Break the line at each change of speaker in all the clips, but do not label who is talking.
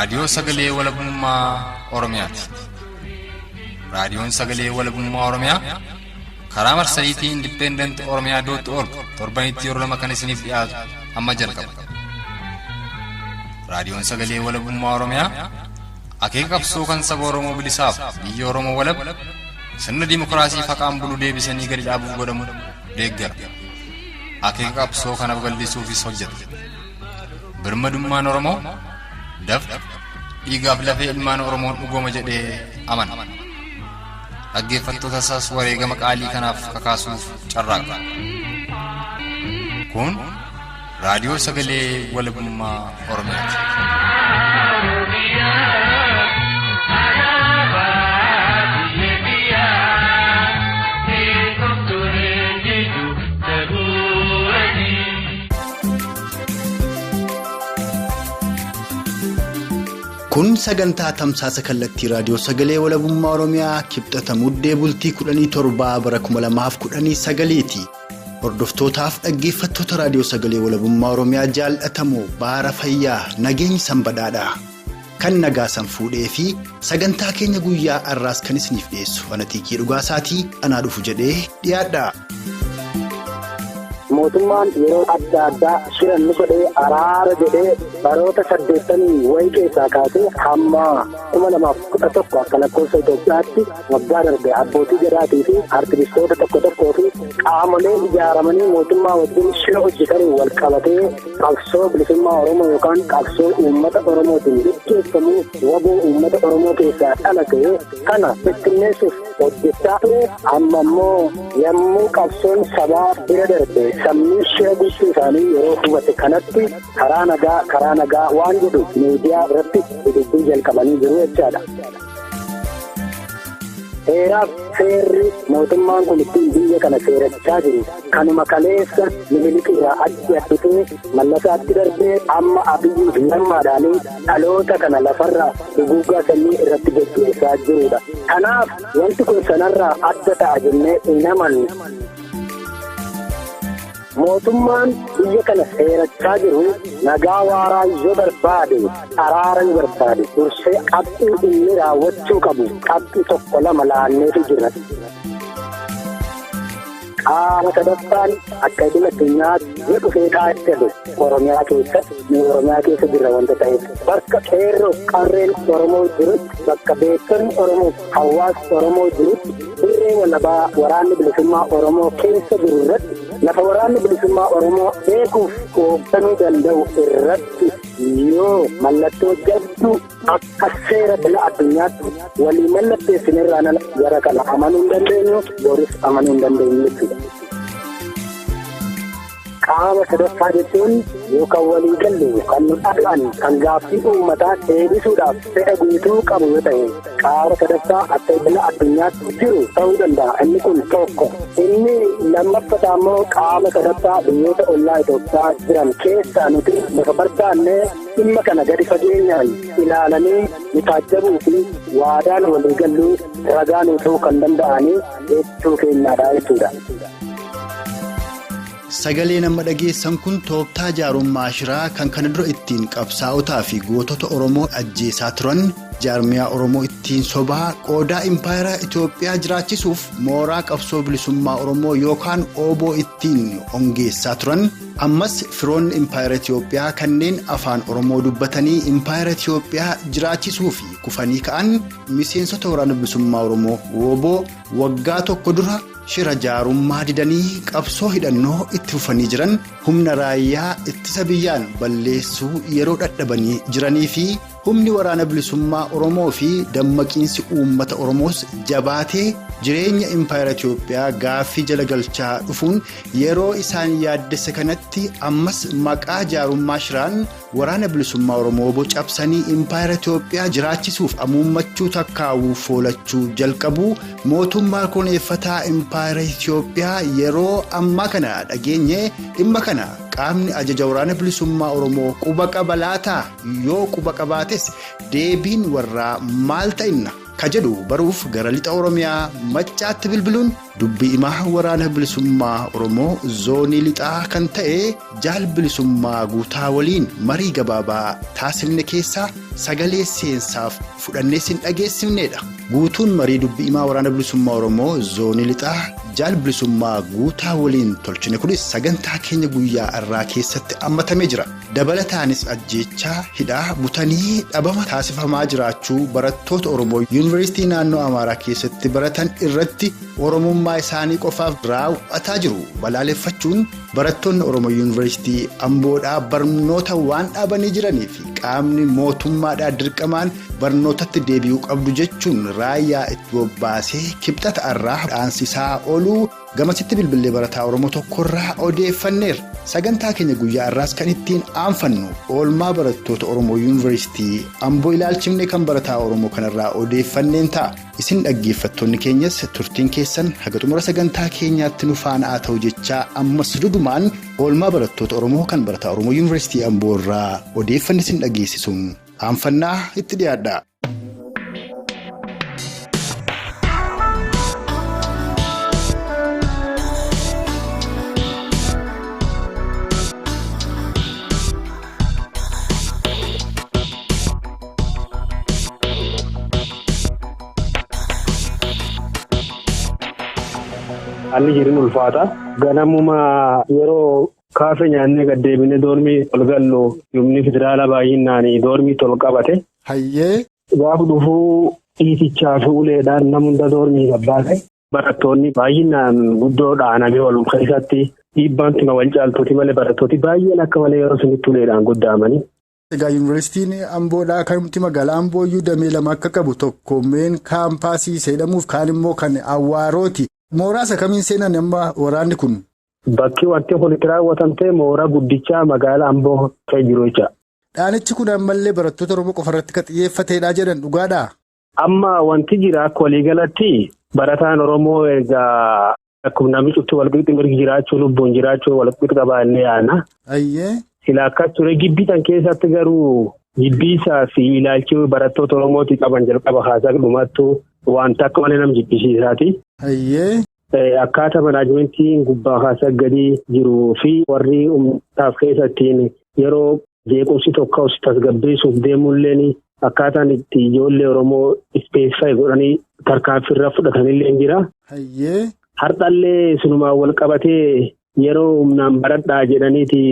Raadiyoo Sagalee Walabummaa Oromiyaati. Raadiyoon Sagalee Walabummaa Oromiyaa karaa marsariitii Independent Oromiyaa dot org torbanitti yeroo lama kan isiniif dhiyaatu amma jalqaba. Raadiyoon Sagalee Walabummaa Oromiyaa akeeka qabsoo kan saba Oromoo bilisaaf biyya Oromoo walab sirna dimookiraasii faqaan bulu deebisanii gadi dhaabuuf godhamu deeggara. Akeeka qabsoo kana babal'isuufis hojjeta. Birmadummaan Oromoo dafqa dhiigaaf lafee ilmaan Oromoon dhugooma jedhee amana. Dhaggeeffattoota isaas wareegama qaalii kanaaf kakaasuuf carraaqa. Kun raadiyoo sagalee walabummaa Oromiyaati.
Kun sagantaa tamsaasa kallattii raadiyoo sagalee walabummaa Oromiyaa kibxata muddee bultii 17 bara 2019ti. Hordoftootaaf dhaggeeffattoota raadiyoo sagalee walabummaa Oromiyaa jaallatamoo baara fayyaa nageenyi sanbadhaadha. Kan nagaa san fuudhee fi sagantaa keenya guyyaa har'aas kan isiniif dhiyeessu ana xiiqii dhugaasaatii anaa dhufu jedhee dhiyaadha.
Mootummaan yeroo adda addaa shira inni godhee araara jedhee baroota 80 wayii keessaa kaasee hamma 2011 akka lakkoofsa Itoophiyaatti waggaa darbe abbootii gadaatii fi artivistoota tokko tokkoo fi qaamolee ijaaramanii mootummaa wajjin shira hojjetanii wal qabatee qabsoo bilisummaa Oromoo yookaan qabsoo uummata Oromootiin gaggeeffamu waboo uummata Oromoo keessaa dhalate kana bittinneessuuf hojjechaa ture. Amma immoo yommuu qabsoon sabaa bira darbe sabni shira gochuu isaanii yeroo hubate kanatti karaa nagaa karaa nagaa waan jedhu miidiyaa irratti dubbii jalqabanii jiru jechaadha. Heeraaf seerri mootummaan kun ittiin biyya kana seerachaa jiru kanuma kaleessa Minilik irraa achi dhufee Mallasaatti darbee amma Abiyyi fi Lammaadhaan dhaloota kana lafarraa duguuggaa sanyii irratti gaggeessaa jirudha. Kanaaf wanti kun sanarraa adda ta'a jennee hin amannu. Mootummaan biyya kana seerachaa jiru nagaa waaraa yoo barbaade araara yoo barbaade dursee qabxii inni raawwachuu qabu qabxii tokko lama laanneetu jira. Qaama sadaffaan akka idil addunyaatti yoo dhufee taa'e Oromiyaa keessatti nu Oromiyaa keessa jirra wanta ta'eef bakka qeerroo qarreen Oromoo jirutti bakka beektonni Oromoo hawaasni Oromoo jirutti dirree walabaa waraanni bilisummaa Oromoo keessa jiru irratti lafa waraanni bilisummaa Oromoo beekuuf hoogganuu danda'u irratti yoo mallattoo jabduu akka seera idil addunyaatti walii mallatteessinirraan ala gara kana amanuu hin dandeenyu boris amanuu hin dandeenyu jechuudha. Qaama sadaffaa jechuun yookaan walii galle kan nu dhaga'an kan gaaffii uummataa deebisuudhaaf fedha guutuu qabu yoo ta'e qaama sadaffaa akka idil addunyaatti jiru ta'uu danda'a. Inni kun tokko. Inni lammaffataa immoo qaama sadaffaa biyyoota ollaa Itoophiyaa jiran keessaa nuti lafa barbaanne dhimma kana gadi fageenyaan ilaalanii nu taajjabuu fi waadaan walii galluu ragaa nu ta'uu kan danda'anii jechuu keenyaadha jechuudha.
Sagalee nama dhageessan kun tooftaa jaarummaa shiraa kan kana dura ittiin qabsaa'otaa fi gootota Oromoo ajjeesaa turan jaarmiyaa Oromoo ittiin sobaa qoodaa impaayeraa Itoophiyaa jiraachisuuf mooraa qabsoo bilisummaa Oromoo yookaan ooboo ittiin hongeessaa turan ammas firoonni impaayera Itoophiyaa kanneen afaan Oromoo dubbatanii impaayera Itoophiyaa jiraachisuu fi kufanii ka'an miseensota waraana bilisummaa Oromoo wooboo waggaa tokko dura. Shira jaarummaa didanii qabsoo hidhannoo itti fufanii jiran humna raayyaa ittisa biyyaan balleessuu yeroo dadhabanii jiranii fi humni waraana bilisummaa Oromoo fi dammaqiinsi uummata Oromoos jabaatee jireenya impaayera Itoophiyaa gaaffii jala galchaa dhufuun yeroo isaan yaaddesse kanatti ammas maqaa jaarummaa shiraan waraana bilisummaa Oromoo cabsanii impaayera Itoophiyaa jiraachisuuf amuummachuu takkaawuu foolachuu jalqabu mootummaa koneeffataa impaayera Itoophiyaa yeroo ammaa kana dhageenye dhimma kana qaamni ajaja waraana bilisummaa Oromoo quba qaba laataa yoo quba qabaates deebiin warraa maal ta'inna Ka jedhu baruuf gara lixa Oromiyaa Maccaatti bilbiluun dubbii himaa waraana bilisummaa Oromoo zoonii lixaa kan ta'e jaal bilisummaa guutaa waliin marii gabaabaa taasifne keessaa sagalee seensaaf fudhannee sin dhageessifnedha. Guutuun marii dubbii himaa waraana bilisummaa Oromoo zoonii lixaa jaal bilisummaa guutaa waliin tolchine kunis sagantaa keenya guyyaa irraa keessatti hammatamee jira. Dabalataanis ajjeechaa hidhaa butanii dhabama taasifamaa jiraachuu barattoota Oromoo Yuunivarsiitii naannoo Amaaraa keessatti baratan irratti Oromummaa isaanii qofaaf raawwataa jiru. Balaaleffachuun barattoonni Oromoo Yuunivarsiitii Amboodhaa barnoota waan dhaabanii jiranii fi qaamni mootummaadhaa dirqamaan barnootatti deebi'uu qabdu jechuun raayyaa itti bobbaasee kibxata irraa dhaansisaa ooluu gamasitti bilbilee barataa Oromoo tokkorraa odeeffanneerra. Sagantaa keenya guyyaa irraas kan ittiin aanfannu oolmaa barattoota Oromoo Yuunivarsiitii Amboo ilaalchifne kan barataa Oromoo kanarraa odeeffanneen ta'a. Isin dhaggeeffattoonni keenyas turtiin keessan haga xumura sagantaa keenyaatti nu faana haa ta'u jechaa ammas dudumaan oolmaa barattoota Oromoo kan barataa Oromoo Yuunivarsiitii Amboo irraa odeeffanne isin dhageessisuun aanfannaa itti dhiyaadha.
Haalli jiruun ulfaata. Ganamuma yeroo kaafee nyaannee gad deebinee doormii ol gallu humni federaalaa baay'inaan doormii tol qabate.
Hayyee.
Gaafa dhufuu dhiitichaa fi uleedhaan nama hunda doormii gabbaase. Barattoonni baay'inaan guddoo dhaanamee wal keessatti dhiibbaan tuma wal caaltuuti malee barattooti baay'een akka malee yeroo sunitti uleedhaan goddaamanii.
Egaa yuunivarsiitiin Amboodhaa akkamitti magaalaa Ambooyyuu damee lama akka qabu tokko meen kaampaasii jedhamuuf kaan immoo kan Awwaarooti. Mooraa isa kamiin seenan amma waraanni kun?
Bakki wanti kun itti raawwatamte mooraa guddichaa magaalaa Amboo kan jiru jecha.
Dhaanichi kun ammallee barattoota Oromoo qofa irratti kan xiyyeeffatedha jedhan dhugaadhaa?
Amma wanti jira akka waliigalatti barataan Oromoo egaa akkuma namni cufti walqixxi mirgi jiraachuu lubbuun jiraachuu walqixxi qabaannee yaana.
Ayyee.
Sila akkas ture gibbii keessatti garuu jibbiisaa fi ilaalchi barattoota Oromootii qaban jalqaba haasaa dhumattu wanta akka malee nama jibbisiisaati.
Ayyee.
Akkaataa manaajimentiin gubbaa haasaa gadi jiruu fi warri uummataaf keessattiin yeroo jeequmsi tokko tasgabbeessuuf deemulleen akkaataan itti ijoollee Oromoo ispeesifaayi godhanii tarkaanfiirra fudhatanillee jira.
Hayyee.
Har'allee sunumaan wal qabatee yeroo humnaan baradhaa jedhaniiti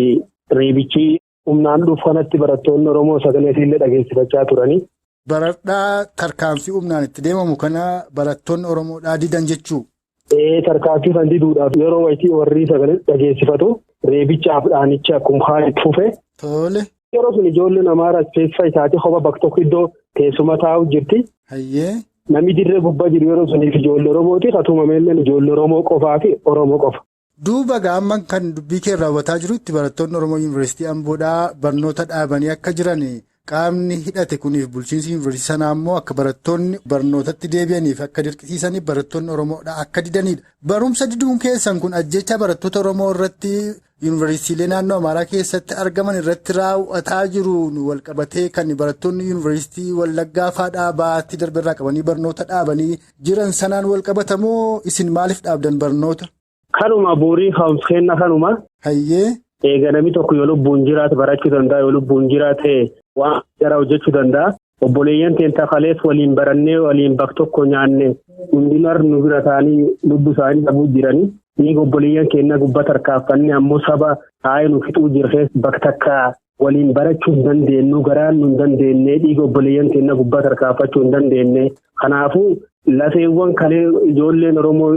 reebichi humnaan dhufu kanatti barattoonni Oromoo sagalee illee dhageessifachaa turani.
Baradhaa tarkaanfii humnaan itti deemamu kana barattoonni Oromoodhaa didan jechuu?
Tarkaanfii kan diduudhaaf yeroo wayitii warri sagalee dhageessifatu reebichaaf dhaanicha akkuma haala itti fufe.
Tole.
Yeroo sun ijoolleen Amaaraa ispeesifaayi taatee kopha bakka tokko iddoo teessuma taa'u jirti.
Hayyee.
Namni dirree gubbaa jiru yeroo suniif ijoollee Oromooti. Haa tumameelleen ijoollee Oromoo qofaa fi Oromoo qofa.
Duuba gaamman kan dubbii kee raawwataa jirutti barattoonni Oromoo Yuunivarsiitii Amboodhaa barnoota dhaabanii akka jiran qaamni hidhate kuniif bulchiinsi yuunivarsiitii sanaa immoo akka barattoonni barnootatti deebi'aniif akka dirqisiisaniif barattoonni Oromoodhaa akka didanidha. Barumsa diduun keessan kun ajjeechaa barattoota Oromoo irratti yuunivarsiitiilee naannoo Amaaraa keessatti argaman irratti raawwataa jiruun walqabatee kan barattoonni yuunivarsiitii Wallaggaa fa'aa baatti darbeerraa qabanii barnoota dhaabanii jiran sanaan walqabatamoo isin maaliif dhaabdan barnoota?
Kanuma bu'uurii ka'umsa kanuma.
Hayyee.
Egaa namni tokko yoo lubbuun jiraate barachuu danda'a yoo lubbuun jiraate waan garaa hojjechuu danda'a. Obboleeyyan teenya kalees waliin barannee waliin bakka tokko nyaanne hundinar nu bira ta'anii lubbuu isaanii dhabuu jiranii. Dhiiga obboleeyyan keenya gubbaa tarkaanfanne ammoo saba taa'ee nu fixuu jirre bakka takka waliin barachuu hin dandeenyu garaan nu hin dandeenye dhiiga obboleeyyan keenya gubbaa tarkaanfachuu hin dandeenye. Kanaafuu lafeewwan kalee ijoolleen Oromoo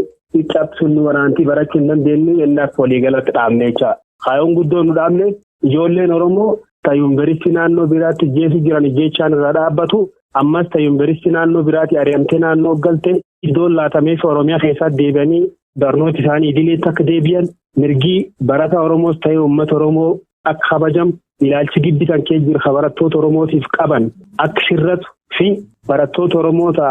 cabsuun nu waraantii barachuu hin dandeenyu yennaaf waliigalatti dhaabne jecha. Kaayyoon guddoo nu dhaabne ijoolleen Oromoo ta yuunivarsiitii naannoo biraatti jeesu jiran jeechaan irraa dhaabbatu ammas ta yuunivarsiitii naannoo biraatti ari'amtee naannoo galte iddoon laatameef Oromiyaa keessatti deebi'anii barnoota isaanii idileetti akka deebi'an mirgi barataa Oromoos ta'ee uummata Oromoo akka kabajamu ilaalchi gibbisan kee jiru barattoota Oromootiif qaban akka sirratu fi barattoota Oromoota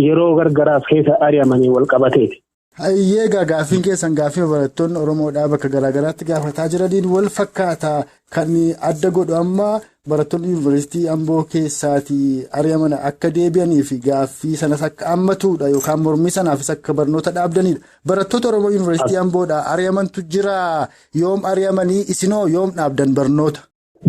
yeroo gargaraaf keessa ari'amanii wal qabateeti.
Hayyee gaaffiin keessan gaaffii barattoonni Oromoodhaa bakka garaagaraatti gaafataa jiraniin wal fakkaata kan adda godhu amma barattoonni yuunivarsiitii Amboo keessaatii ari'aman akka deebi'anii fi gaaffii sanas akka hammatuudha yookaan mormii sanaafis akka barnoota dhaabdanidha. Barattoota Oromoo yuunivarsiitii Amboodhaa ari'amantu jira. Yoom ari'amanii isinoo yoom dhaabdan barnoota?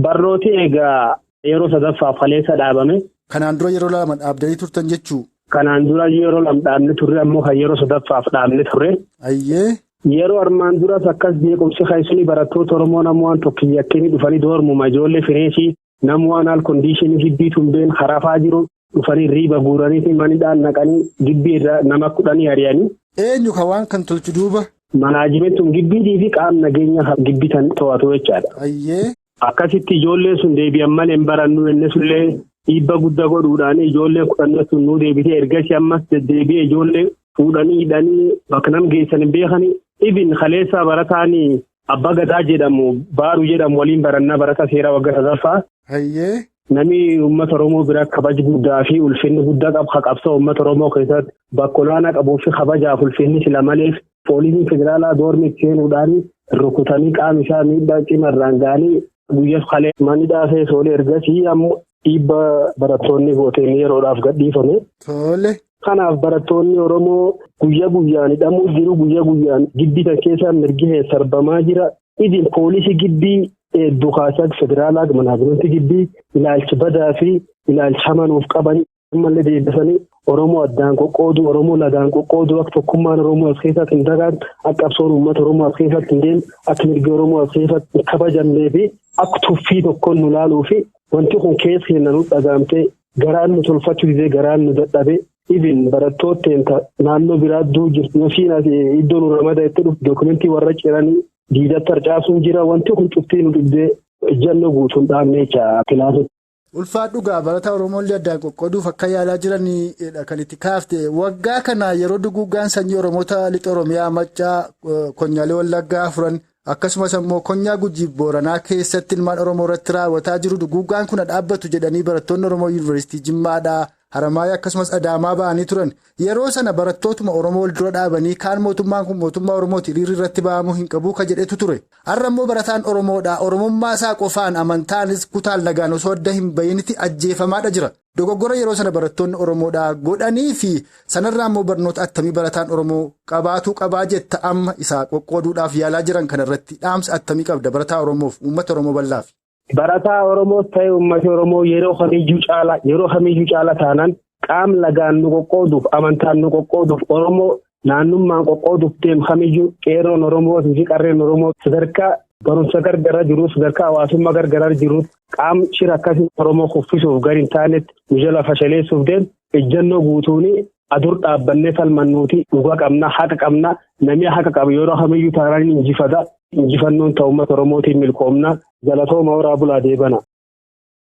Barnooti egaa yeroo sadaffaaf kaleessa dhaabame.
Kanaan dura yeroo lama dhaabdanii turtan jechuu?
Kanaan dura yeroo lama dhaabne turre ammoo kan yeroo sadaffaaf dhaabne turre.
Ayyee.
Yeroo armaan duras akkas jeequmsi keessumaa barattoota Oromoo namuu waan tokko yakkinii dhufanii doormuma ijoollee fireeshii namuu waan haal kondiishinii gibbii tumbeen harafaa jiru dhufanii riiba guuranii manidhaan naqanii gibbii irra nama 10 ari'anii.
Eenyu kan waan kan tolchu duuba?
Manaajimentuun gibbiitii fi qaama nageenya gibbii tan to'atu jechaadha.
Ayyee.
Akkasitti ijoolleen sun deebi'an malee hin barannu innisullee dhiibba guddaa godhuudhaan ijoolleen 10 sun nuu deebitee ergasii ammas deddeebi'ee ijoollee fuudhanii hidhanii bakka nam geessan hin beekanii ibin kaleessaa barataanii abbaa gadaa jedhamu baaruu jedhamu waliin barannaa barataa seeraa waggaa sadaffaa.
Hayyee.
Namni uummata Oromoo bira kabaja guddaa fi ulfinni guddaa qabu qabsoo uummata Oromoo keessatti bakka olaanaa qabuu fi kabajaaf ulfinni sila maleef poolisiin federaalaa doormi seenuudhaan rukutanii qaama isaa miidhaa cimarraan ga'anii guyyaa kalee manni dhaafee soolee ergasii ammoo dhiibba barattoonni gooteen yeroodhaaf gadhiifame.
Tole.
Kanaaf barattoonni Oromoo guyyaa guyyaan hidhamuu jiru guyyaa guyyaan gibbii kan keessaa mirgi sarbamaa jira. Idin poolisii gibbii duukaasaa federaalaa manaajimentii gibbii ilaalcha badaa fi ilaalcha hamanuuf qaban ammallee deebisanii Oromoo addaan qoqqoodu Oromoo lagaan qoqqoodu akka tokkummaan Oromoo as keessatti hin dagaan akka qabsoon uummata Oromoo as keessatti hin deemne akka mirgi Oromoo as keessatti hin kabajamnee fi akka tuffii tokkoon nu laaluu fi wanti kun keessa keenya nu dhagaamtee garaan nu tolfachuu didee garaan nu dadhabee ibin barattoota naannoo biraa jirtu yookiin iddoo nu ramada itti dhufu dookumentii warra ciranii diidatti harcaasuun jira wanti kun cuftii nu dhibdee ejjannoo guutuun dhaabnee jira kilaasatti.
Ulfaadhu gaa barataa Oromoollee addaan qoqqooduuf akka yaalaa jiranidha kan itti kaafte. Waggaa kana yeroo duguuggaan sanyii Oromoota lixa Oromiyaa Maccaa Konyaalee Wallaggaa afuran akkasumas ammoo Konyaa Gujii Booranaa keessatti ilmaan Oromoo irratti raawwataa jiru duguuggaan kun dhaabbatu jedhanii barattoonni Oromoo Yuunivarsiitii Jimmaadhaa Haramaayyaa akkasumas Adaamaa ba'anii turan. Yeroo sana barattootuma Oromoo wal dura dhaabanii kaan mootummaan kun mootummaa Oromooti hiriirri irratti ba'amuu hin qabu ka jedhetu ture. Har'a immoo barataan Oromoodha. Oromummaa isaa qofaan amantaanis kutaan lagaan osoo adda hin bayinitti ajjeefamaadha jira. Dogoggora yeroo sana barattoonni Oromoodhaa godhanii fi sanarraa immoo barnoota attamii barataan Oromoo qabaatuu qabaa jetta amma isaa qoqqooduudhaaf yaalaa jiran kanarratti dhaamsa attamii qabda barataa Oromoof uummata Oromoo bal'aaf.
Barataa Oromoos ta'e uummati Oromoo yeroo kamiyyuu caala taanaan qaam lagaan nu qoqqooduuf amantaan nu qoqqooduuf Oromoo naannummaan qoqqooduuf deemu kamiyyuu qeerroon Oromoo fi qarreen Oromoo sadarkaa barumsa gargaraa jiru sadarkaa hawaasummaa gargaraa jiru qaam shira akkasii Oromoo kuffisuuf gadi hin taanetti nu jala fashaleessuuf deemu ejjennoo guutuun adur dhaabbannee falmannuuti dhugaa qabna haqa qabna namni haqa qabu yeroo kamiyyuu taanaan injifata. Injifannoon ta'u uummata Oromootiin milkoomna galatooma horaa bulaa deebana.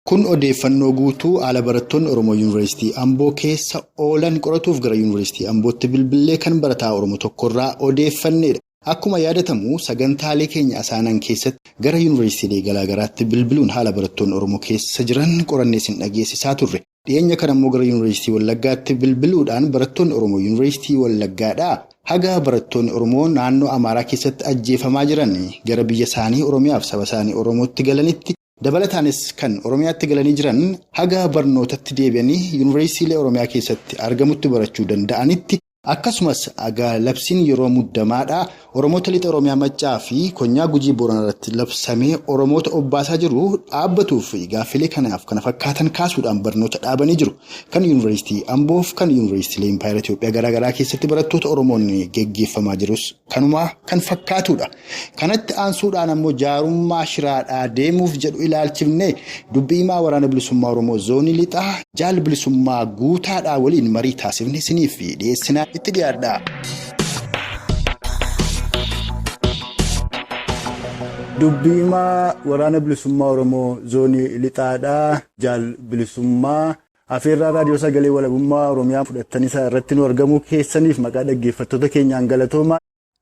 Kun odeeffannoo guutuu haala barattoonni Oromoo Yuunivarsiitii Amboo keessa oolan qoratuuf gara Yuunivarsiitii Ambootti bilbilee kan barataa Oromoo tokkorraa odeeffannedha. Akkuma yaadatamu sagantaalee keenya asaanan keessatti gara yuunivarsiitiilee garaagaraatti bilbiluun haala barattoonni Oromoo keessa jiran qorannee isin dhageessisaa turre. Dhiyeenya kana immoo gara Yuunivarsiitii Wallaggaatti bilbiluudhaan barattoonni Oromoo Yuunivarsiitii Wallaggaadhaa. Haga barattoonni Oromoo naannoo Amaaraa keessatti ajjeefamaa jiran gara biyya isaanii Oromiyaaf saba isaanii Oromootti galanitti dabalataanis kan Oromiyaatti galanii jiran haga barnootatti deebi'anii yuunivarsiitiilee Oromiyaa keessatti argamutti barachuu danda'anitti akkasumas haga labsiin yeroo muddamaadhaa Oromoota lixa Oromiyaa Maccaa fi Konyaa Gujii Booranaa irratti labsamee Oromoota obbaasaa jiru dhaabbatuuf gaaffilee kanaaf kana fakkaatan kaasuudhaan barnoota dhaabanii jiru. Kan Yuunivarsiitii Amboof kan Yuunivarsiitiilee Impaayera Itoophiyaa garaagaraa keessatti barattoota Oromoon geggeeffamaa jirus kanuma kan fakkaatudha. Kanatti aansuudhaan ammoo jaarummaa shiraadhaa deemuuf jedhu ilaalchifne dubbii himaa waraana bilisummaa Oromoo zoonii lixaa jaal bilisummaa guutaadhaa waliin marii taasifne isiniif dhiyeessinaa itti dhiyaadha. Dubbii himaa waraana bilisummaa Oromoo zoonii lixaadhaa jaal bilisummaa afeerraa raadiyoo sagalee walabummaa Oromiyaa fudhattanii isaa irratti nu argamuu keessaniif maqaa dhaggeeffattoota keenyaan galatooma.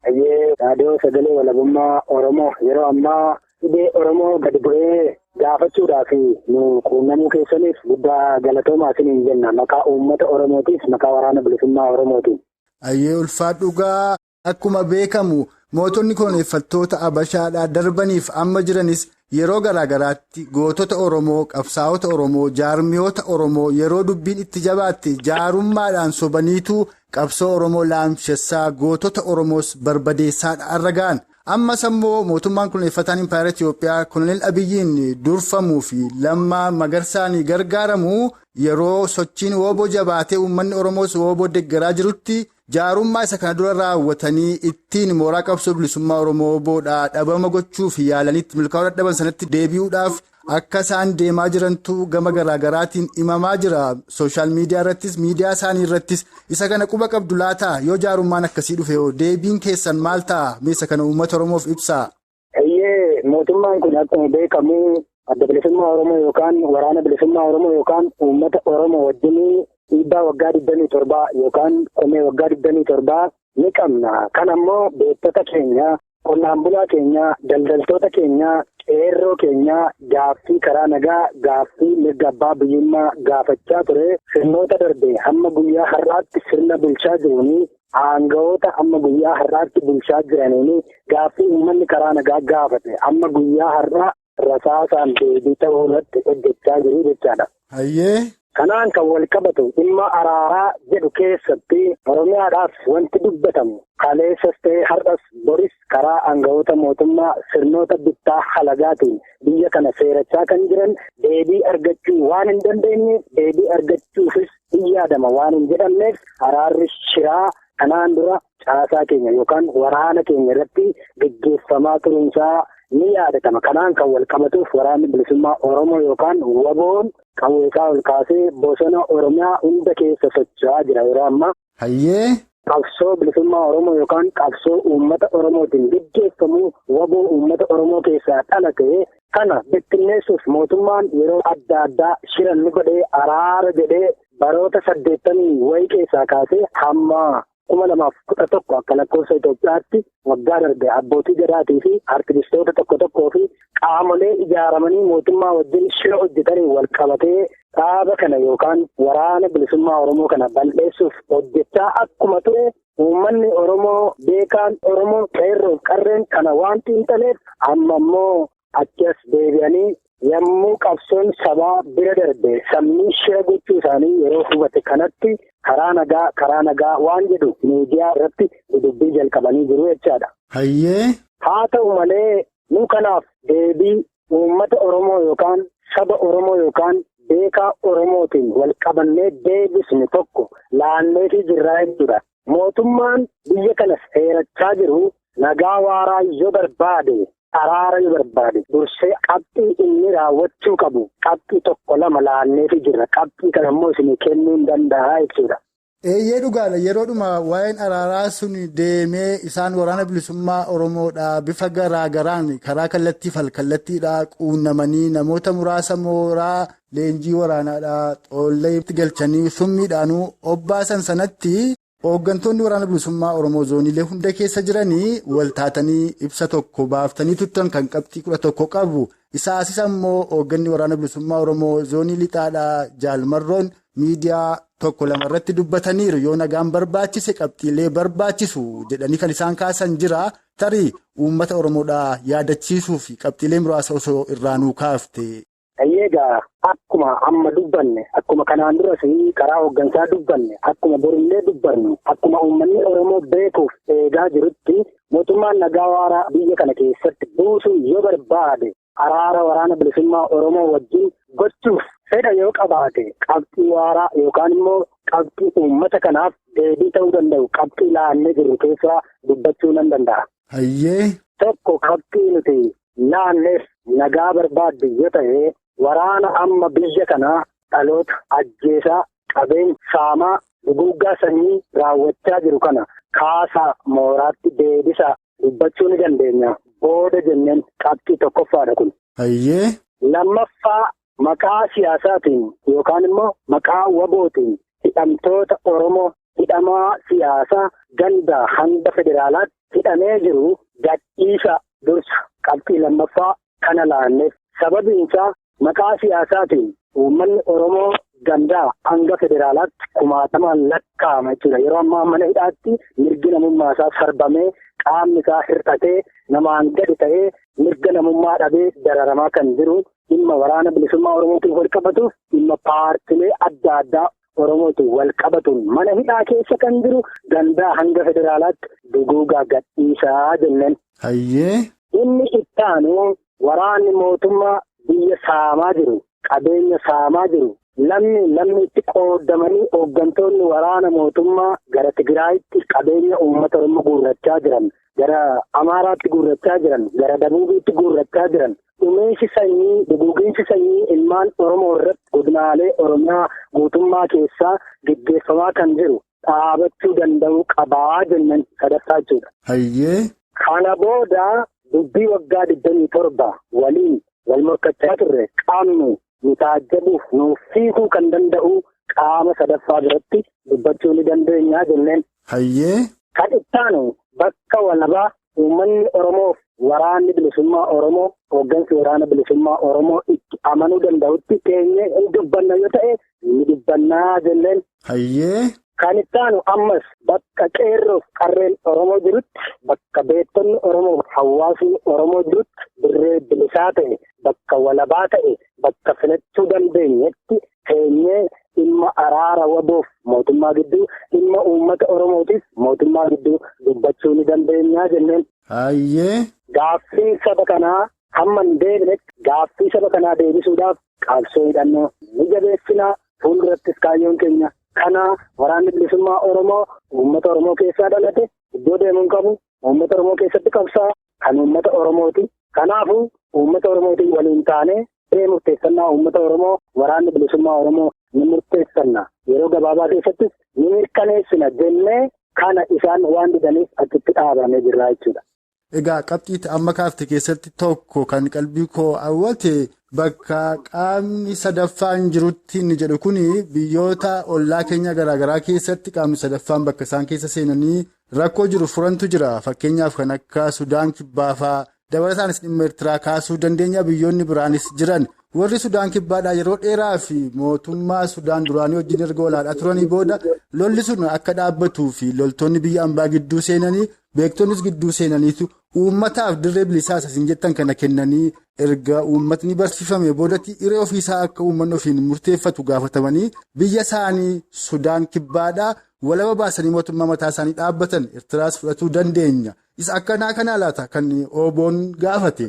Hayyee raadiyoo sagalee walabummaa Oromoo yeroo ammaa dhibee Oromoo gadi bu'ee gaafachuudhaaf nu quunnamuu keessaniif guddaa galatoomaa isiniin jenna maqaa uummata Oromootiif maqaa waraana bilisummaa Oromootiin.
Ayyee ulfaadhu gaa akkuma beekamu mootonni koloneeffattoota Abashaadhaa darbaniif amma jiranis yeroo garaagaraatti gootota Oromoo, qabsaa'ota Oromoo, jaarmiyoota Oromoo yeroo dubbiin itti jabaatte jaarummaadhaan sobaniitu qabsoo Oromoo laamshessaa gootota Oromoos barbadeessaadha har'a ga'an. Ammas ammoo mootummaan koloneeffataan Impaayera Itiyoophiyaa Koloneel Abiyyiin durfamuu fi Lammaa Magarsaan gargaaramu yeroo sochiin wooboo jabaatee uummanni Oromoos wooboo deggeraa jirutti jaarummaa isa kana dura raawwatanii ittiin mooraa qabsoo bilisummaa Oromoo woboodhaa dhabama gochuuf yaalanitti milkaa'uu dadhaban sanatti deebi'uudhaaf akka isaan deemaa jirantu gama garaagaraatiin himamaa jira. Sooshaal miidiyaa irrattis miidiyaa isaanii irrattis isa kana quba qabdu laataa yoo jaarummaan akkasii dhufe deebiin keessan maal ta'a? Meeshaa kana uummata Oromoof ibsaa.
Eeyyee mootummaan kun akkuma beekamu adda bilisummaa Oromoo yookaan waraana bilisummaa Oromoo yookaan uummata Oromoo wajjin dhiibbaa waggaa 27 yookaan komee waggaa 27 ni qabna. Kan ammoo beektota keenya, qonnaan bulaa keenya, daldaltoota keenya, qeerroo keenya gaaffii karaa nagaa, gaaffii mirga abbaa biyyummaa gaafachaa ture. Sirnoota darbe hamma guyyaa har'aatti sirna bulchaa jiruun aangawoota hamma guyyaa har'aatti bulchaa jiraniin gaaffii uummanni karaa nagaa gaafate hamma guyyaa har'aa rasaasaan deebii ta'uu irratti hojjechaa jiru jechaadha.
Hayyee.
Kanaan kan wal qabatu dhimma araaraa jedhu keessatti Oromiyaadhaaf wanti dubbatamu kaleessas ta'ee har'as boris karaa aangawoota mootummaa sirnoota bittaa halagaatiin biyya kana seerachaa kan jiran deebii argachuu waan hin dandeenyeef deebii argachuufis hin yaadama waan hin jedhamneef araarri shiraa kanaan dura caasaa keenya yookaan waraana keenya irratti gaggeeffamaa turuunsaa ni yaadatama. Kanaan kan wal qabatuuf waraanni bilisummaa Oromoo yookaan waboon qawweesaa ol kaasee bosona Oromiyaa hunda keessa socho'aa jira yeroo ammaa.
Hayyee.
Qabsoo bilisummaa Oromoo yookaan qabsoo uummata Oromootiin gaggeeffamu waboo uummata Oromoo keessaa dhalate kana bittinneessuuf mootummaan yeroo adda addaa shiran ni godhee araara jedhee baroota 80 wayii keessaa kaasee hamma 2011 akka lakkoofsa Itoophiyaatti waggaa darbe abbootii gadaatii fi artistoota tokko tokkoo fi qaamolee ijaaramanii mootummaa wajjin shira hojjetanii wal qabatee dhaaba kana yookaan waraana bilisummaa Oromoo kana balleessuuf hojjechaa akkuma ture uummanni Oromoo beekaan Oromoo qeerroof qarreen kana waan xiinxaleef amma immoo achi as deebi'anii yommuu qabsoon sabaa bira darbe sabni shira gochuu isaanii yeroo hubate kanatti karaa nagaa waan jedhu miidiyaa irratti dubbii jalqabanii jiru jechaadha.
Hayyee.
Haa ta'u malee nu kanaaf deebii uummata Oromoo yookaan saba Oromoo yookaan beekaa Oromootiin wal qabannee deebisne tokko laanneefii jirraa jechuudha. Mootummaan biyya kana seerachaa jiru nagaa waaraa yoo barbaade araara yoo barbaade dursee qabxii inni raawwachuu qabu qabxii tokko lama laanneefii jirra. Qabxii kana immoo isinii kennuu hin danda'a jechuudha.
Eeyyee dhugaadha. Yeroodhuma waa'een araaraa sun deemee isaan waraana bilisummaa Oromoodhaa bifa garaagaraan karaa kallattii falkallattiidhaa quunnamanii namoota muraasa mooraa leenjii waraanaadhaa xoolleetti galchanii summiidhaanuu obbaasan sanatti hooggantoonni waraana bilisummaa Oromoo zooniilee hunda keessa jiranii wal taatanii ibsa tokko baaftanii turtan kan qabxii 11 qabu. Isaasis ammoo hoogganni waraana bilisummaa Oromoo zoonii lixaadhaa Jaalmarroon miidiyaa tokko lama irratti dubbataniiru. Yoo nagaan barbaachise qabxiilee barbaachisu jedhanii kan isaan kaasan jira. Tarii uummata Oromoodhaa yaadachiisuu fi qabxiilee muraasa osoo irraa nuu kaafte.
Egaa akkuma amma dubbanne akkuma kanaan duras karaa hooggansaa dubbanne akkuma borillee dubbannu akkuma uummanni Oromoo beekuuf eegaa jirutti mootummaan nagaa waaraa biyya kana keessatti buusuu yoo barbaade araara waraana bilisummaa Oromoo wajjin gochuuf fedha yoo qabaate qabxii waaraa yookaan immoo qabxii uummata kanaaf deebii ta'uu danda'u qabxii laannee jirru keessaa dubbachuu nan danda'a.
Hayyee.
Tokko qabxii nuti laanneef nagaa barbaaddu yoo ta'e waraana amma biyya kanaa dhaloota ajjeesaa qabeenya saamaa duguuggaa sanyii raawwachaa jiru kana kaasaa mooraatti deebisaa dubbachuu ni dandeenya. Booda jenneen qabxii tokkoffaadha kun.
Hayyee.
Lammaffaa maqaa siyaasaatiin yookaan immoo maqaa wabootiin hidhamtoota Oromoo hidhamaa siyaasaa ganda hanga federaalaatti hidhamee jiru gadhiisa dursa qabxii lammaffaa kana laanneef. Sababiin isaa maqaa siyaasaatiin uummanni Oromoo gandaa hanga federaalaatti kumaatamaan lakkaa'ama jechuudha. Yeroo ammaa mana hidhaatti mirgi namummaa isaa sarbamee qaamni isaa hir'atee namaan gadi ta'ee mirga namummaa dhabee dararamaa kan jiru dhimma waraana bilisummaa Oromootiin wal qabatuuf dhimma paartilee adda addaa Oromootiin wal qabatuun mana hidhaa keessa kan jiru gandaa hanga federaalaatti duguugaa gadhiisaa jenneen.
Hayyee.
Inni ittaanu waraanni mootummaa biyya saamaa jiru, qabeenya saamaa jiru, lammi itti qoodamanii hooggantoonni waraana mootummaa gara Tigraayitti qabeenya uummata Oromoo guurrachaa jiran, gara Amaaraatti guurrachaa jiran, gara Dabuubiitti guurrachaa jiran, dhumiinsi sanyii, duguuginsi sanyii ilmaan Oromoo irratti godinaalee Oromiyaa guutummaa keessaa geggeeffamaa kan jiru dhaabachuu danda'uu qabaa jenneen sadaffaa jechuudha.
Hayyee.
Kana booda dubbii waggaa 27 waliin wal morkachaa turre qaamni nu taajjabuuf nuuf hiikuu kan danda'u qaama sadaffaa biratti dubbachuu ni dandeenya jenneen.
Hayyee.
Kan ittaanu bakka walabaa uummanni Oromoof waraanni bilisummaa Oromoo hooggansi waraana bilisummaa Oromoo itti amanuu danda'utti teenyee hin dubbanna yoo ta'e ni dubbannaa jenneen.
Hayyee.
Kan ittaanu ammas bakka qeerroof qarreen Oromoo jirutti, bakka beektonni Oromoof hawaasni Oromoo jirutti dirree bilisaa ta'e, bakka walabaa ta'e, bakka filachuu dandeenyetti teenyee dhimma araara waboof mootummaa gidduu, dhimma uummata Oromootiif mootummaa gidduu dubbachuu ni dandeenya jenneen.
Hayyee.
Gaaffii saba kanaa hamma hin deebinetti gaaffii saba kanaa deebisuudhaaf qabsoo hidhannoo ni jabeessinaa. Fuuldurattis kaayyoon keenya kana waraanni bilisummaa Oromoo uummata Oromoo keessaa dhalate iddoo deemuun qabu uummata Oromoo keessatti qabsaa kan uummata Oromooti. Kanaafuu uummata Oromootiin waliin taanee murteeffannaa uummata Oromoo waraanni bilisummaa Oromoo ni murteeffanna. Yeroo gabaabaa keessattis ni mirkaneessina jennee kana isaan waan didaniif achitti dhaabamee jirra jechuudha.
Egaa qabxiitti amma kaafte keessatti tokko kan qalbii koo hawwate bakka qaamni sadaffaan jirutti inni jedhu kuni biyyoota ollaa keenya garaagaraa keessatti qaamni sadaffaan bakka isaan keessa seenanii rakkoo jiru furantu jira. Fakkeenyaaf kan akka Sudaan Kibbaa fa'aa dabalataanis dhimma Eertiraa kaasuu dandeenya biyyoonni biraanis jiran. Warri Sudaan Kibbaadhaa yeroo dheeraa fi mootummaa Sudaan duraanii wajjin erga olaadhaa turanii booda lolli sun akka dhaabbatuu fi loltoonni biyya ambaa gidduu seenanii beektonnis gidduu seenaniitu uummataaf dirree bilisaa isin jettan kana kennanii erga uummatni barsiifame boodatti hiree ofiisaa akka uummanni ofiin murteeffatu gaafatamanii biyya isaanii Sudaan Kibbaadhaa walaba baasanii mootummaa mataa isaanii dhaabbatan Eertiraas fudhatuu dandeenya. Isa akkanaa kana laata kan Oboon gaafate.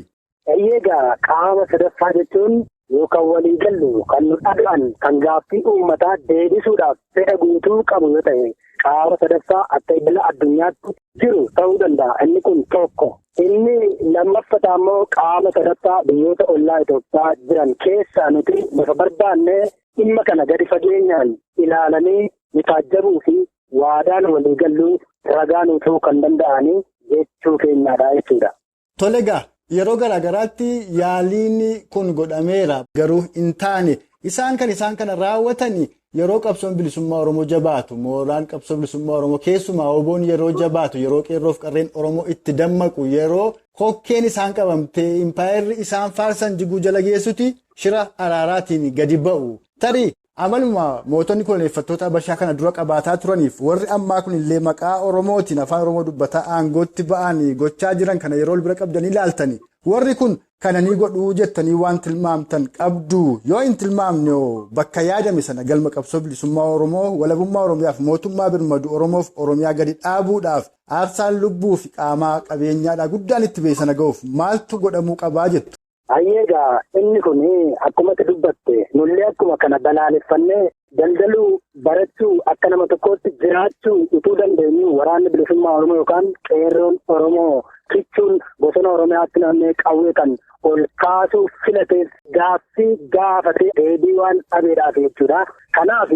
Egaa qaama sadaffaa jechuun yookaan walii gallu kan nu dhaga'an kan gaaffii uummataa deebisuudhaaf fedha guutuu qabu yoo ta'e qaama sadaffaa akka idila addunyaatti jiru ta'uu danda'a. Inni kun tokko. Inni lammaffataa immoo qaama sadaffaa biyyoota ollaa Itoophiyaa jiran keessaa nuti lafa barbaannee dhimma kana gadi fageenyaan ilaalanii nu taajjabuu fi waadaan walii galluu ragaa nu ta'uu kan danda'anii jechuu keenyaadha jechuudha.
Tole egaa. Yeroo garaagaraatti yaaliin kun godhameera garuu hin taane isaan kana raawwatanii yeroo qabsoon bilisummaa Oromoo jabaatu mooraan qabsoo bilisummaa Oromoo keessumaa Oboon yeroo jabaatu yeroo qeerroof qarreen Oromoo itti dammaqu yeroo kokkeen isaan qabamtee impaayerri isaan faarsan jiguu jala geessuti shira araaraatiin gadi ba'u. Tarii amaluma mootonni koloneeffattoota Habashaa kana dura qabaataa turaniif warri ammaa kunillee maqaa Oromootiin afaan Oromoo dubbataa aangootti ba'anii gochaa jiran kana yeroo bira qabdanii ilaaltanii warri kun kana ni godhuu jettanii waan tilmaamtan qabdu yoo hin tilmaamne bakka yaadame sana galma qabsoo bilisummaa Oromoo walabummaa Oromiyaaf mootummaa birmadu Oromoof Oromiyaa gadi dhaabuudhaaf aarsaan lubbuu fi qaamaa qabeenyaadhaa guddaan itti ba'e sana ga'uuf maaltu godhamuu qabaa jettu.
Egaa inni kun akkumatti dubbatte nullee akkuma kana balaaleffannee daldaluu barachuu akka nama tokkootti jiraachuu utuu dandeenyu waraanni bilisummaa Oromoo yookaan qeerroon Oromoo kichuun bosona Oromiyaatti naannee qawwee kan ol kaasuu filateef gaaffii gaafatee deebii waan dhabeedhaaf jechuudha. Kanaaf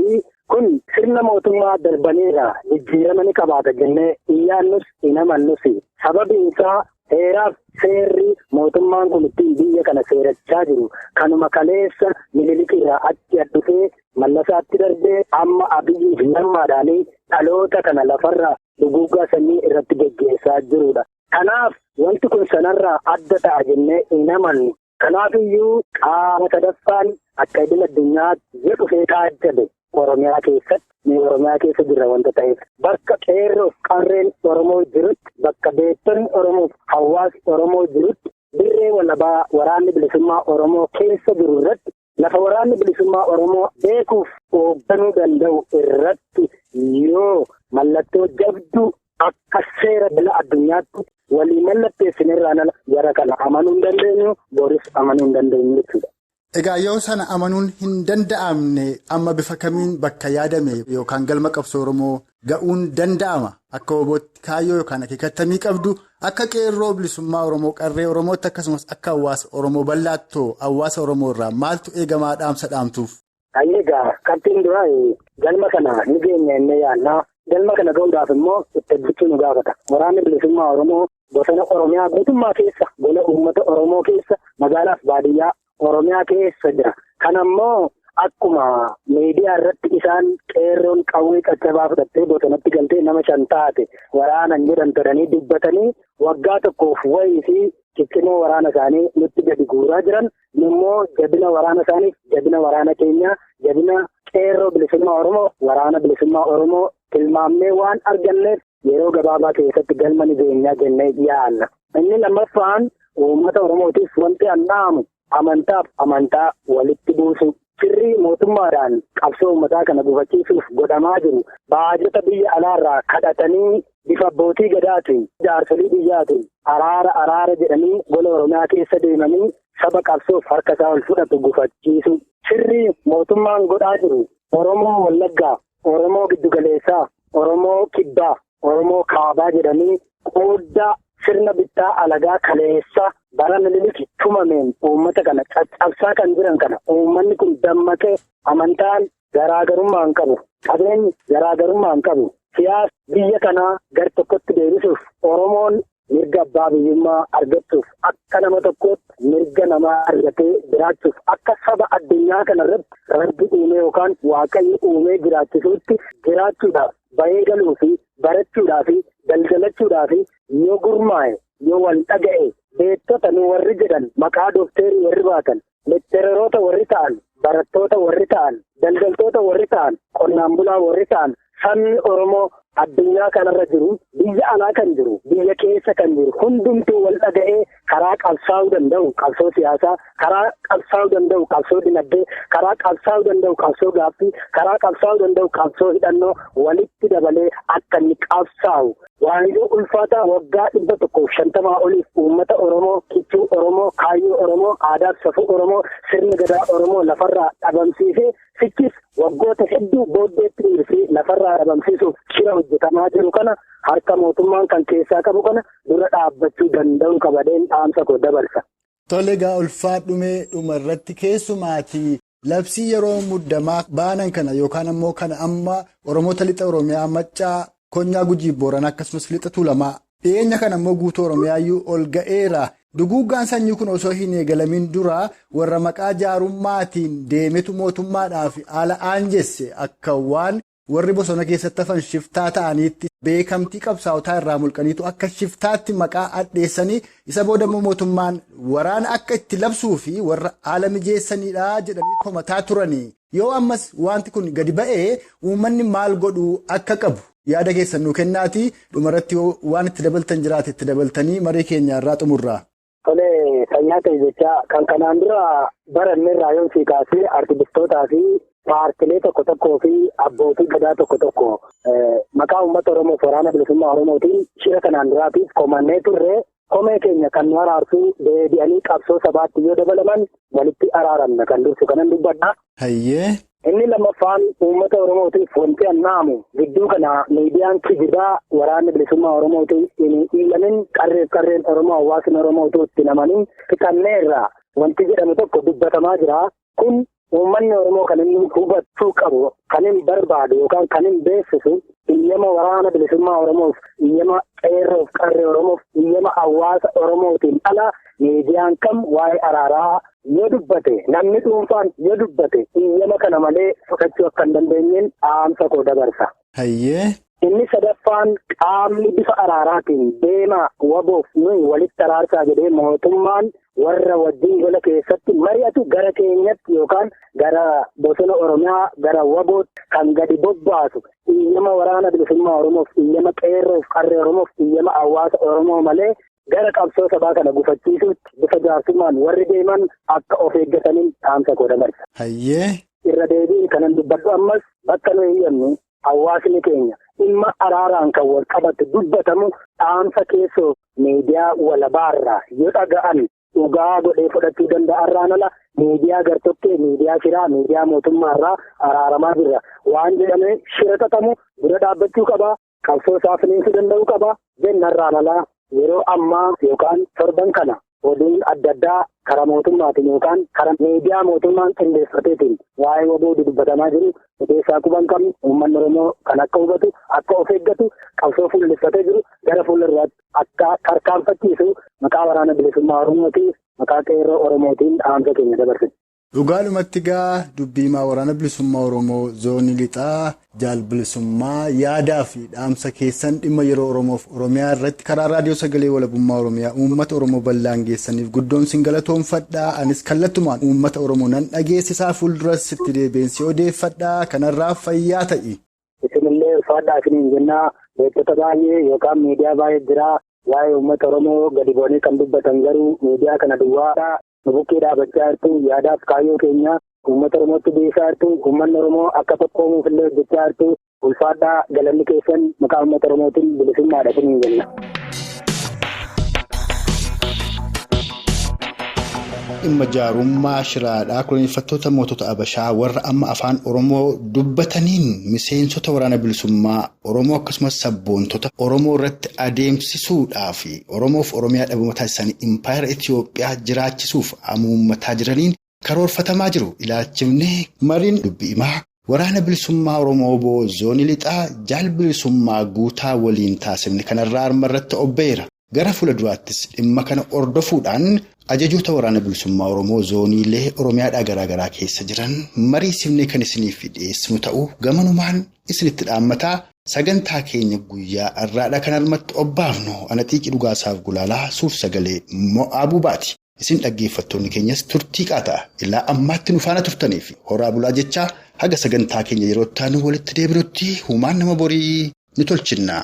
kun sirna mootummaa darbaneera jijjiirama ni qabaata jennee iyyaannus hin amannus sababiin isaa heeraaf seerri mootummaan kun ittiin biyya kana seerachaa jiru kanuma kaleessa Minilik irraa achi addufee Mallasaatti darbee amma Abiyyi fi Lammaadhaanii dhaloota kana lafarraa duguuggaa sanyii irratti geggeessaa jirudha. Kanaaf wanti kun sanarraa adda ta'a jennee hin amannu. Kanaaf iyyuu qaama sadaffaan Akka idil addunyaatti yoo dhufee taajjabe Oromiyaa keessatti ni Oromiyaa keessa jirra wanta ta'eef bakka qeerroof qarreen Oromoo jirutti bakka beektonni Oromoof hawaasni Oromoo jirutti dirree walabaa waraanni bilisummaa Oromoo keessa jiru irratti lafa waraanni bilisummaa Oromoo beekuuf hoogganuu danda'u irratti yoo mallattoo jabduu akka seera bila addunyaatti walii mallatteessinirraan ala jara kana amanuu hin dandeenyu boris amanuu hin dandeenyu jechuudha.
Egaa yoo sana amanuun hin danda'amne amma bifa kamiin bakka yaadame yookaan galma qabsoo Oromoo ga'uun danda'ama akka obootti kaayyoo yookaan akeekattamii qabdu akka qeerroo bilisummaa Oromoo qarree Oromootti akkasumas akka hawaasa Oromoo bal'aattoo hawaasa Oromoo irraa maaltu eegamaa dhaamsa dhaamtuuf?
Egaa qabxiin duraa galma kana ni geenya inni yaannaa galma kana ga'uudhaaf immoo itti hojjechuu nu gaafata. Waraanni bilisummaa Oromoo bosona Oromiyaa guutummaa keessa gola uummata Oromoo keessa magaalaaf baadiyyaa Oromiyaa keessa jira. Kana immoo akkuma miidiyaa irratti isaan qeerroon qawwee caccabaa fudhattee bosonatti galtee nama 5 taate waraanan jedhan tolanii dubbatanii waggaa tokkoof wayii fi ciccimoo waraana isaanii nutti gadi guuraa jiran. Immoo jabina waraana isaaniif jabina waraana keenyaa jabina qeerroo bilisummaa Oromoo waraana bilisummaa Oromoo tilmaamnee waan arganneef yeroo gabaabaa keessatti galma ni geenyaa jennee yaalla. Inni lammaffaan uummata Oromootiif wanti annaamu amantaaf amantaa walitti buusu sirrii mootummaadhaan qabsoo uummataa kana gufachiisuuf godhamaa jiru baajata biyya alaarraa kadhatanii bifa abbootii gadaatiin jaarsolii biyyaatiin araara araara jedhanii gola Oromiyaa keessa deemanii saba qabsoof harka isaa ol fudhatu gufachiisu sirrii mootummaan godhaa jiru Oromoo Wallaggaa, Oromoo Giddugaleessaa, Oromoo Kibbaa, Oromoo Kaabaa jedhanii qooddaa sirna bittaa alagaa kaleessa bara Minilik tumameen uummata kana caccabsaa kan jiran kana uummanni kun dammaqee amantaan garaagarummaa hin qabu, qabeenyi garaagarummaa hin qabu, siyaasa biyya kanaa gar tokkotti deebisuuf Oromoon mirga abbaa biyyummaa argachuuf akka nama tokkootti mirga namaa argatee jiraachuuf akka saba addunyaa kanarratti rabbi uumee yookaan waaqayyo uumee jiraachisuutti jiraachuudhaaf bahee galuu fi barachuudhaa fi daldalachuudhaa fi yoo gurmaa'e yoo wal dhaga'e beektota nu warri jedhan maqaa dookterii warri baatan lektereroota warri ta'an barattoota warri ta'an daldaltoota warri ta'an qonnaan bulaa warri ta'an sabni Oromoo addunyaa kanarra jiru biyya alaa kan jiru biyya keessa kan jiru hundumtuu wal dhaga'ee karaa qabsaa'uu danda'u qabsoo siyaasaa karaa qabsaa'uu danda'u qabsoo dinagdee karaa qabsaa'uu danda'u qabsoo gaaffii karaa qabsaa'uu danda'u qabsoo hidhannoo walitti dabalee akka inni qabsaa'u waanjoo ulfaataa waggaa 150 oliif uummata Oromoo kichuu Oromoo kaayyoo Oromoo aadaa fi safuu Oromoo sirna gadaa Oromoo lafarraa dhabamsiisee sichis waggoota hedduu booddeetti dhiirsee lafarraa dhabamsiisuuf shira hojjetamaa jiru kana harka mootummaan kan keessaa qabu kana dura dhaabbachuu danda'u qabadeen dhaamsa koo dabarsa.
Tole egaa ulfaadhumee dhuma irratti keessumaatii labsii yeroo muddamaa baanan kana yookaan ammoo kana amma Oromoota lixa Oromiyaa Maccaa Konyaa Gujii Booranaa akkasumas lixa Tuulamaa dhiyeenya kana ammoo guutuu Oromiyaayyuu ol ga'eera. Duguuggaan sanyii kun osoo hin eegalamin dura warra maqaa jaarummaatiin deemetu mootummaadhaaf haala aanjesse akka waan warri bosona keessatti hafan shiftaa ta'aniitti beekamtii qabsaa'otaa irraa mulqaniitu akka shiftaatti maqaa addeessanii isa booda immoo mootummaan waraana akka itti labsuu fi warra haala mijeessanidha jedhanii komataa turanii. Yoo ammas wanti kun gadi ba'ee uummanni maal godhuu akka qabu yaada keessan nuu kennaati dhumarratti waan itti dabaltan jiraate itti dabaltanii marii keenya irraa xumurra.
Tole fayyaa ta'e jechaa kan kanaan dura baranne irraa yoo sii kaasee artivistootaa fi paartilee tokko tokkoo fi abbootii gadaa tokko tokko maqaa uummata Oromoof waraana bilisummaa Oromootiin shira kanaan duraatiif komannee turre komee keenya kan nu araarsuu deebi'anii qabsoo sabaatti yoo dabalaman walitti araaramna kan dursu kanan dubbadha.
Hayyee.
Inni lammaffaan uummata Oromootiif wanti annaamu gidduu kana miidiyaan kijibaa waraanni bilisummaa Oromootiin hin hiilamin qarreef qarreen Oromoo hawaasni Oromootu itti namanin fixanneerra wanti jedhamu tokko dubbatamaa jira. Kun uummanni Oromoo kan inni hubachuu qabu kan hin barbaadu yookaan kan hin beeksisu iyyama waraana bilisummaa Oromoof iyyama qeerroof qarree Oromoof iyyama hawaasa Oromootiin ala miidiyaan kam waa'ee araaraa yoo dubbate namni dhuunfaan yoo dubbate iyyama kana malee fudhachuu akka hin dandeenyeen dhaamsa koo dabarsa.
Hayyee.
Inni sadaffaan qaamni bifa araaraatiin deemaa waboof nuyi walitti araarsaa jedhee mootummaan warra wajjin gola keessatti mari'atu gara keenyatti yookaan gara bosona Oromiyaa gara wabootti kan gadi bobbaasu iyyama waraana bilisummaa Oromoof, iyyama qeerroof qarree Oromoof, iyyama hawaasa Oromoo malee gara qabsoo sabaa kana gufachiisuutti bifa jaarsummaan warri deeman akka of eeggataniin dhaamsa koo dabarsa.
Hayyee.
Irra deebiin kanan dubbadhu ammas bakka nuyi iyyannu hawaasni keenya dhimma araaraan kan wal qabatu dubbatamu dhaamsa keessoo miidiyaa walabaarraa yoo dhaga'an dhugaa godhee fudhachuu danda'arraan ala miidiyaa gartokkee, miidiyaa shiraa, miidiyaa mootummaarraa araaramaa jirra. Waan jedhamee shira xaxamu dura dhaabbachuu qaba. Qabsoo isaa finiinsuu danda'uu qaba. Jennarraan alaa yeroo ammaa yookaan torban kana oduun adda addaa karaa mootummaatiin yookaan karaa miidiyaa mootummaan qindeeffateetiin waa'ee waboo dubbatamaa jiru odeessaa quban qabnu uummanni Oromoo kan akka hubatu, akka of eeggatu, qabsoo fuulleffatee jiru gara fuulduraatti akka tarkaanfachiisu maqaa waraana bilisummaa Oromootiin maqaa qeerroo Oromootiin dhaamsa keenya dabarsina.
Dhugaadhumatti gaa dubbiimaa waraana bilisummaa Oromoo zoonii lixaa jaal bilisummaa yaadaa fi dhaamsa keessan dhimma yeroo Oromoof Oromiyaa irratti karaa raadiyoo sagalee walabummaa Oromiyaa uummata Oromoo bal'aan geessaniif guddoon sin galatoomfadhaa. Anis kallattumaan uummata Oromoo nan dhageessisaa fuulduras itti deebiinsi odeeffadhaa. Kanarraa fayyaa ta'i.
Isinillee ulfaadhaa isiniin jennaa beektota baay'ee yookaan miidiyaa baay'ee jiraa waa'ee uummata Oromoo gadi bu'anii kan dubbatan garuu miidiyaa kana duwwaadhaa. Bukkee dhaabachaa jirtu yaadaaf kaayyoo keenya uummata Oromootti beeksisaa jirtu uummanni Oromoo akka tokkoomuuf illee hojjechaa jirtu ulfaadhaa galanni keessan maqaa uummata Oromootiin bilisummaadha isiniin jenna.
Dhimma jaarummaa shiraadhaa koloneeffattoota mootota Abashaa warra amma afaan Oromoo dubbataniin miseensota waraana bilisummaa Oromoo akkasumas sabboontota Oromoo irratti adeemsisuudhaaf Oromoof Oromiyaa dhabama taasisanii impaayera Itiyoophiyaa jiraachisuuf amuummataa jiraniin karoorfatamaa jiru. Ilaalchifnee mariin dubbii himaa waraana bilisummaa Oromoo obbo Zoonii Lixaa jaal bilisummaa guutaa waliin taasifne kanarraa harma irratti obbeera. Gara fuula duraattis dhimma kana hordofuudhaan ajajoota waraana bilisummaa Oromoo zooniilee Oromiyaadhaa garaagaraa keessa jiran mariisifnee kan isiniif dhiyeessinu ta'uu gamanumaan isinitti dhaammataa sagantaa keenya guyyaa har'aadhaa kan harmatti obbaafnu ana xiiqii dhugaasaaf gulaalaa suur sagalee mo'aa bubaati. Isin dhaggeeffattoonni keenyas turtii qaataa ilaa ammaatti nu faana turtaniif horaa bulaa jechaa haga sagantaa keenya yeroo itti aanu walitti deebinutti humaan nama borii ni tolchinna.